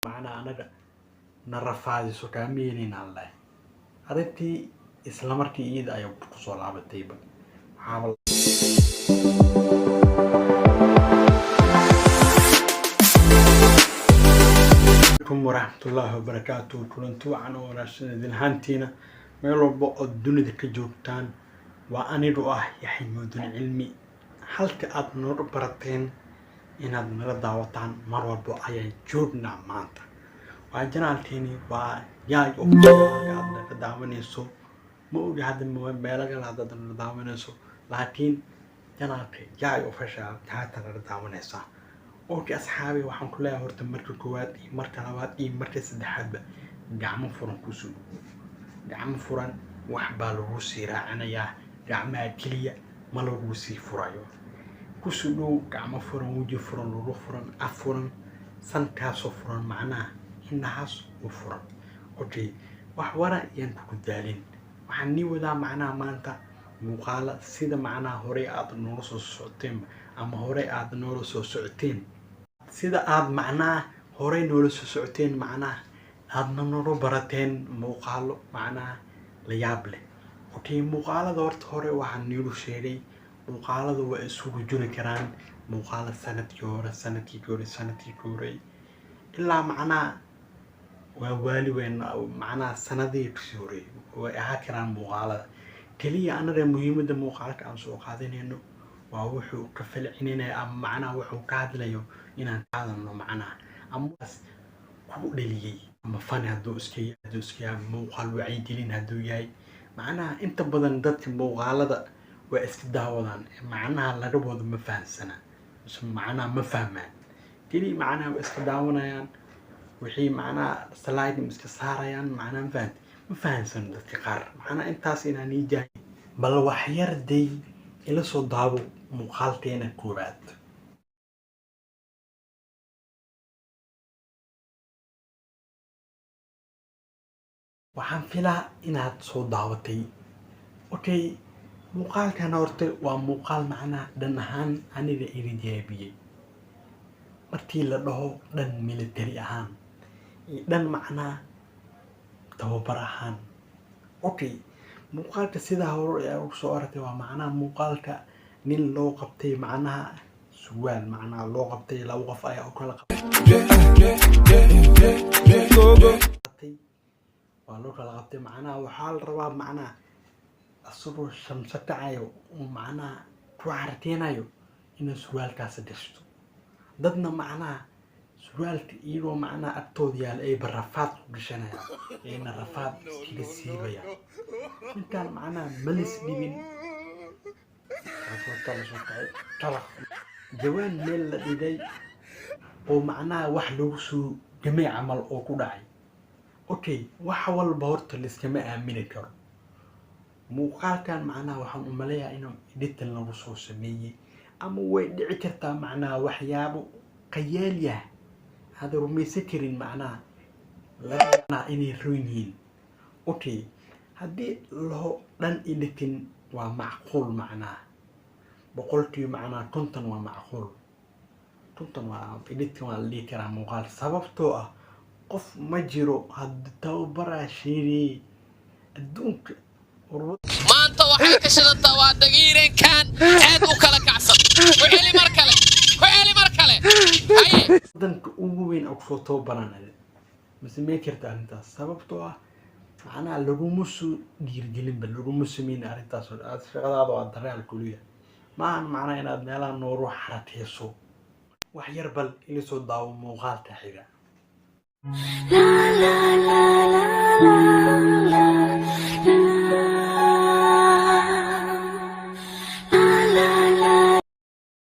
Macnaha anaga na rafaadiso kaama yeelinaan lahay. Arrintii isla markii iyada ayaa kusoo laabatayba. Waxaaba Alaykum waraxmatullaahi wabarakaatu. Kulanti wacan oo wanaagsan idin ahaantiina meel walba oo dunida ka joogtaan. Waa anigu ah Yaxya Muudin Cilmi. Halka aad nooga barateen inaad nala daawataan mar walba ayaan joognaa. Maanta waa channelkeeni, waa Yaay oo halka aad naga daawanayso. Ma ogi hadda meelo kale haddaad naga daawanayso, laakiin channelka Yaay Official haata naga daawanaysaa. Okay asxaabi, waxaan ku leeyahay horta marka koowaad iyo marka labaad iyo marka saddexaadba gacmo furan kusoo dhawow. Gacmo furan wax baa lagu sii raacinayaa, gacmaha keliya ma lagu sii furayo. Kusoo dhow gacmo furan, weji furan, lugu furan, af furan, sankaasoo furan, macnaha indhahaas u furan. Okay, wax wara yaan kugu daalin. Waxaan nii wadaa macnaha maanta muuqaala sida macnaha horey aad noola soo socoteen ama horey aad noola soo socoteen, sida aad macnaha horey noola soo socoteen, macnaha aadna noola barateen muuqaalo macnaha la yaab leh. Okay, muuqaalada horta hore waxaan niigu sheegay muuqaalada waa isugu jiri karaan muuqaalo sanadkii hore, sanadkii ka hore, sanadkii ka hore, ilaa macnaha waa waali weyn, macnaha sanadihii kasii horeeyay way ahaa karaan muuqaalada. Keliya anaga muhiimadda muuqaalka aan soo qaadanayno waa wuxuu ka falcelinaya ama macnaha wuxuu ka hadlayo inaan ka hadalno, macnaha ama ku dhaliyey ama fani hadduu iska yahay, muuqaal wacyigelin hadduu yahay. Macnaha inta badan dadka muuqaalada waa iska daawadaan, macnaha laga wado ma fahamsana mise macnaha ma fahmaan. Keliya macnaha waa iska daawanayaan, wixii macnaha slide iska saarayaan, macnaha ma fahanti, ma fahansano dadka qaar. Macnaha intaas inaan ii jahay, bal wax yar day ila soo daawo muuqaalkeena koowaad. Waxaan filaa inaad soo daawatay. Okay, muuqaalkan horta waa muuqaal macnaha dhan ahaan aniga iga jaabiyey markii la dhaho dhan military ahaan iyo dhan macnaha tababar ahaan. Okay, muuqaalka sidaa hore ee ugu soo aragtay waa macnaha muuqaalka nin loo qabtay macnaha surwaal, macnaha loo qabtay, laba qof ayaa u kala qabtay, waa loo kala qabtay. Macnaha waxaa la rabaa macnaha asagoo shamso kacayo uu macnaha ku xarakeynayo inuu surwaalkaasi gashto. Dadna macnaha surwaalka iyagoo macnaha agtooda yaala ayba rafaad ku gashanayaan, ayna rafaad iskaga siibayaan. Ninkaan macnaha malis dhibin lasoo kacay talaq jawaan meel la dhigay oo macnaha wax lagu soo gamay camal oo ku dhacay. Okay, wax walba horta laiskama aamini karo. Muuqaalkan macnaha waxaan u maleeyaa inuu editing lagu soo sameeyey ama way dhici kartaa macnaha waxyaabo qayaali ah aada rumaysan karin, macnaha laga inay run yihiin. Okay, haddii laho dhan editing waa macquul, macnaha boqolkiiba macnaha 50 waa macquul, 50 waa editing waa la dhihi karaa muuqaal, sababtoo ah qof ma jiro hadda tababaraa sheegayay adduunka. Maanta waxay ka shidantaa waa dagiirankan aad u kala kacsan. Ku celi mar kale, ku celi mar kale, haye. Wadanka ugu weyn oo kusoo tababaran ade ma sameyn karta arrintaas, sababtoo ah macnaha laguma soo dhiirgelinba, laguma sameyn arrintaas oo aad shaqadaada waa dagaal kuliya maahan, macnaha inaad meelaha nooru xarakeyso. Wax yar bal ila soo daawo muuqaalka xiga. La la la la la la la la.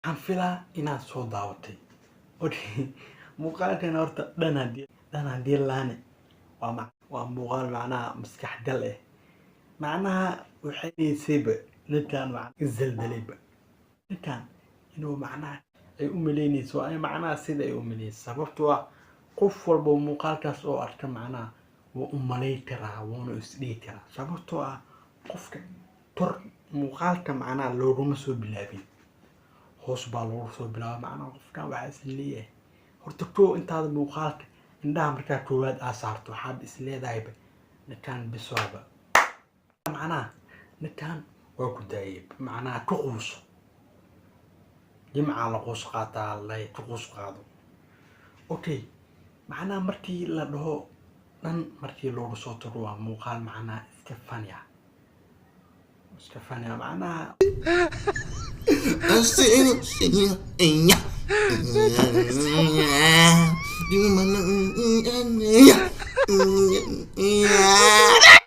Waxaan filaa inaad soo daawatay. Okay, muuqaalkan horta dhan haddii laane waa muuqaal macnaha maskax gal eh, macnaha waxay dhaysayba ninkan isdeldelayba ninkan inuu macnaha ay u malaynayso ay macnaha sida ay u malaynayso, sababtoo ah qof walba muuqaalkaas oo arka macnaha wuu u malay karaa, wuuna isdhihi karaa, sababtoo ah qofka kor muuqaalka macnaha looguma soo bilaabin, hoos baa loogu soo bilaabay. Macnaha qofkan waxaa is leeyahay horta koo intaada muuqaalka Indhaha markaa koowaad aa saarto, waxaad is leedahayba ninkaan biswaaba, macnaha ninkaan waa ku daayay, macnaha ka quuso. Jimcaa la quus qaataa lay, ka quus qaado. Okay, macnaha markii la dhaho dhan, markii looga soo tago, waa muuqaal macnaha iska funny ah, iska funny ah macnaha.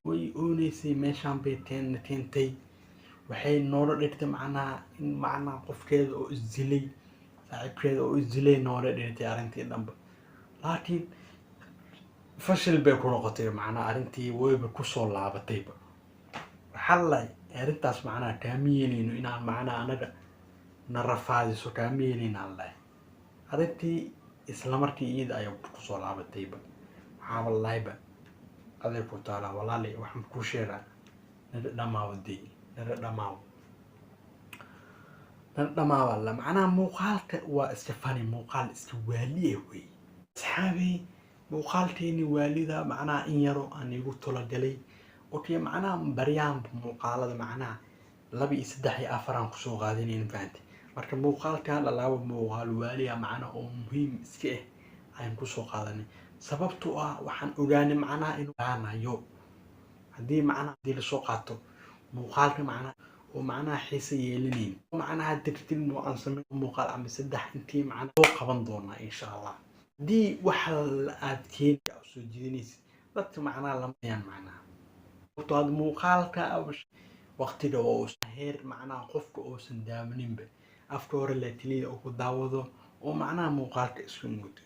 Way ooneysay, meeshaan bay keentay. Waxay noola dhigtay macnaha in macnaha qofkeeda oo isdilay, saaxiibkeeda oo isdilay noola dhigtay arrintii dhanba. Laakiin fashil bay ku noqotay, macnaha arrintii wayba kusoo laabatayba. Waxaa la arrintaas macnaha kaama yeelayno inaan macnaha anaga na rafaadiso, kaama yeelaynaan lahay. Arrintii isla markii iyada ayaa kusoo laabatayba. Waxaaba lahayba aday ku taalaa, walaali. Waxaan kuu sheegaa, nala dhamaawo dee, nala dhamaawo, nala dhamaawa la. Macnaha muuqaalka waa iska funny, muuqaal iska waaliya wey. Asxaabey, muuqaalkeeni waalida macnaha in yaro aan igu talagalay. Okay, macnaha baryaanba muuqaalada macnaha laba iyo saddex iyo afar aan kusoo qaadanayn, fahanti. Marka muuqaalkan lalaaba muuqaal waaliya macnaha oo muhiim iska ah ayaan kusoo qaadanay, sababtoo ah waxaan ogaanay macnaha inuu aanayo haddii macnaha haddii lasoo qaato muuqaalka macnaha oo macnaha xiise yeelanayn, macnaha dirtin aan sameyn muuqaal ama saddex intii macnaha soo qaban doonaa, insha Allah. Haddii waxa aad keeni soo jiidanaysid dadka macnaha lamayaan, macnaha sababtoo aad muuqaalka waqtiga oo heer macnaha qofka uusan daawaninba afka hore la keliya uu ku daawado oo macnaha muuqaalka isku mudo.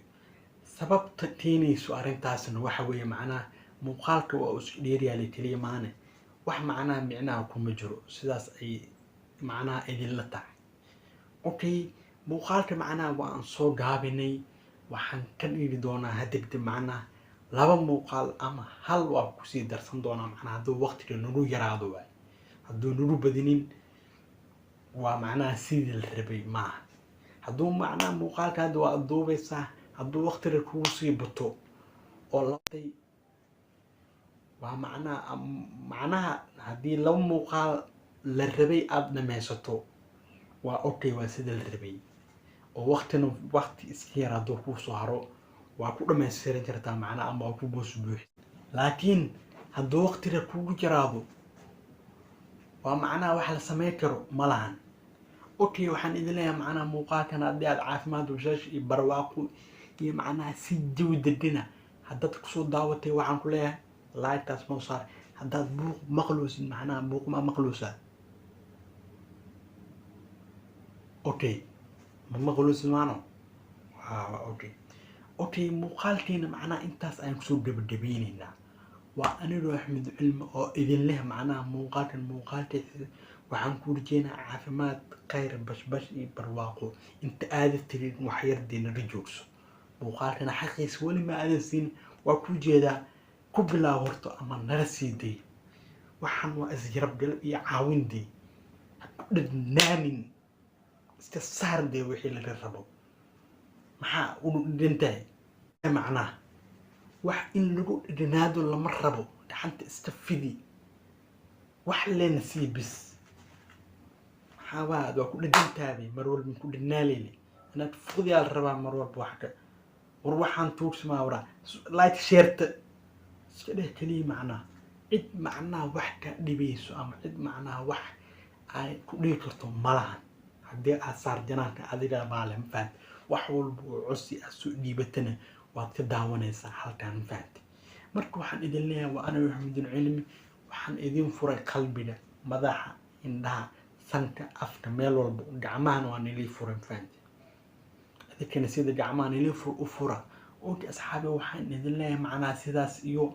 Sababta keenayso arrintaasna waxa weeye macnaha muuqaalka waa uu isku dheeryahay keliya maane, wax macnaha micnaha kuma jiro. Sidaas ay macnaha idinla tahay. Okay, muuqaalka macnaha waan soo gaabinay. Waxaan ka dhigi doonaa hadegdeg macnaha laba muuqaal ama hal waa kusii darsan doonaa, macnaha hadduu waqtiga nagu yaraado waay. Hadduu nagu badinin waa macnaha sidii la rabay maaha. Hadduu macnaha muuqaalka hadda waa duubaysaa, hadduu waqtiga kugu sii bato oo latay, waa macnaha haddii laba muuqaal la rabay aada dhammaysato, waa okay, waa sida la rabay. Oo waqtina waqti iska yar hadduu kuu soo haro, waa ku dhamaystiran kartaa macnaha ama waa ku boos buuxi. Laakiin hadduu waqtiga kugu jaraado, waa macnaha wax la samayn karo ma lahan. Okay, waxaan idin leeyahay macnaha muuqaalkan haddii aad caafimaad, washaash iyo barwaaqo iyo macnaha si jawi degana haddaad kusoo daawatay, waxaan ku leeyahay like-taas noo saar. Haddaad buuq maqloosid, macnaha buuq ma maqloosaa? Okay, ma maqloosid maano? Waa okay. Muuqaalkeena macnaha intaas ayaan kusoo gabagabeyneynaa. Waa anigoo Axmed Cilmi oo idin leh macnaha muuqaalkan muuqaalkiisa waxaan ku rajeynaa caafimaad, khayr, bashbash iyo barwaaqo. Inta aada tirin wax yar dee naga joogso, muuqaalkana xaqiisa weli ma aadan siin, waa ku jeedaa. Ku bilaab horto ama nala sii day. Waxaan waa isgarabgal iyo caawin dee, ha ku dhadnaanin, iska saar dee wixii laga rabo. Maxaa u dhintahay macnaha? Wax in lagu dhinaado lama rabo, gacanta iska fidi, wax leena sii bis. Maxaa waa ku dhadhantaabay mar walba ku dhinaaleyne inaad fuqdiyaa la rabaa mar walba. Wax ka war waxaan tuugsamaa waraa, like share-ta iska dheh keliya. Macnaha cid macnaha wax ka dhibayso ama cid macnaha wax ay ku dhigi karto malahan. Haddii aad saar janaanka adiga baale, ma fahanti? Wax walba oo codsi aad soo dhiibatana waad ka daawanaysaa halkan, ma fahanti? Marka waxaan idin leeyahay, waa aniga Maxamudin Cilmi. Waxaan idin furay qalbiga, madaxa, indhaha, sanka, afka, meel walba. Gacmahana waa nilii furay, ma fahanti? Idinkana sida gacmaha nilii u fura. Okay asxaabi, waxaan idin leeyahay macnaha sidaas iyo